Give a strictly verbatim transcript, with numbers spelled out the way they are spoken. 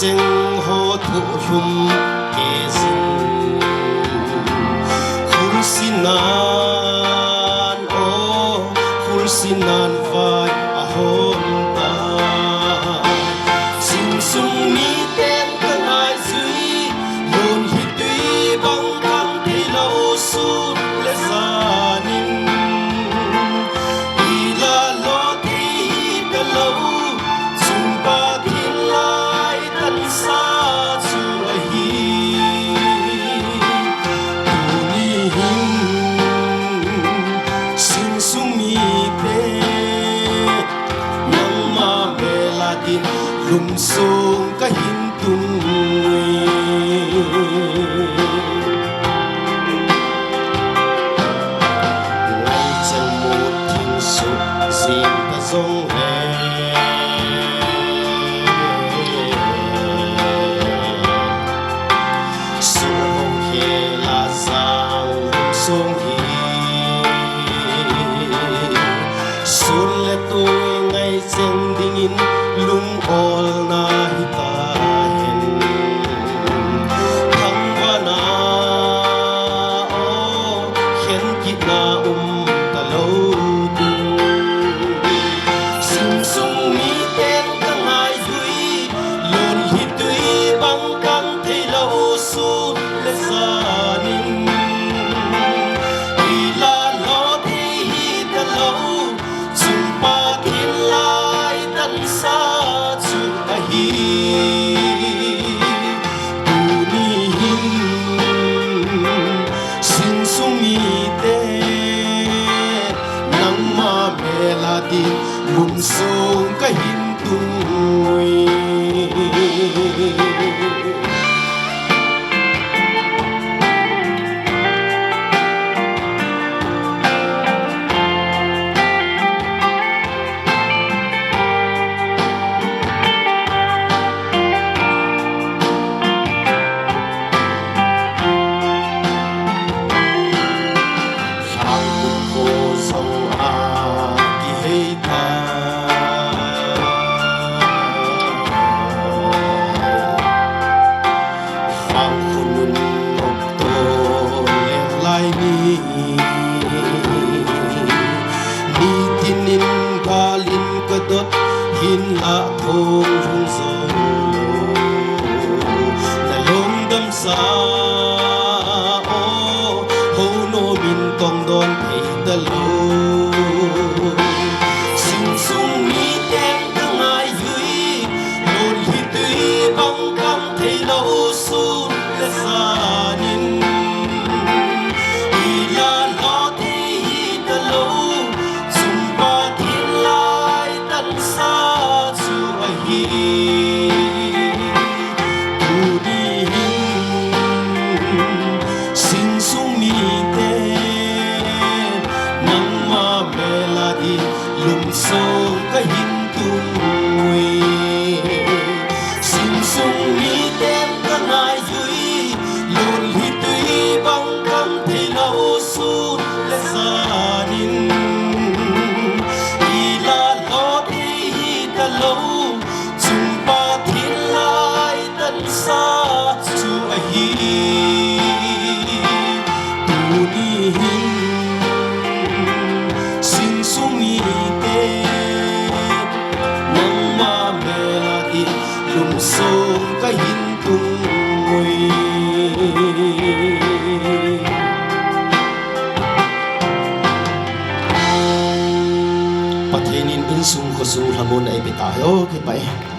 Cheng ho thohlum kei jing. Khulsinan, o, khulsinan vai ahom tai. Sing sung miten ka ngai jui, lon hi tui bang kang thei lou sun le janin. Ila lo thei hi ta lou, chung Pathen lai tansa chu ahi. Tuni hin sing sung mite nangma mel a din lum sung ka hin tung. Ngai chang mut thing suk jing ta jong le, sung hong khel a jang lum sung hi. Sun le tui ngai cheng dingin lung olna hita hen. Thangvahna, o, khen kitna um ta lou ding. Sing sung miten ka ngai jui, lon hi tui bang kang thei lou sun le janin. Ila lo thei hi ta lou, chung Pathen lai tansa chu ahi. Tuni hin sing sung mite nangma mel a din lum sung ka hin tung ui. Lhang kum kho jong a kihei ta. Lhang khunun ok to le lai ni. Nitin in gal in ka dot hinlah thong lhung jo. Na lungdam sa o, hou nom in tong don thei ta lou. Sing sung miten ka ngai jui, lon hi tui bang kang thei lou sun le janin. Ila lo thei hi ta lou, chung Pathen lai tansa chu ahi. Tuni hin sing sung mite nangma mel a din lum sung ka hin tung ui. Sing sung miten ka ngai jui, lon hi tui bang kang thei lou sun le janin. Ila lo thei hi ta lou, chung Pathen lai tansa chu ahi. Tuni hin sing sung mite nangma mel a din lum sung ka hin tung ui. Pathen in insung khosung lhamonna eipeh tahen, o kipah e.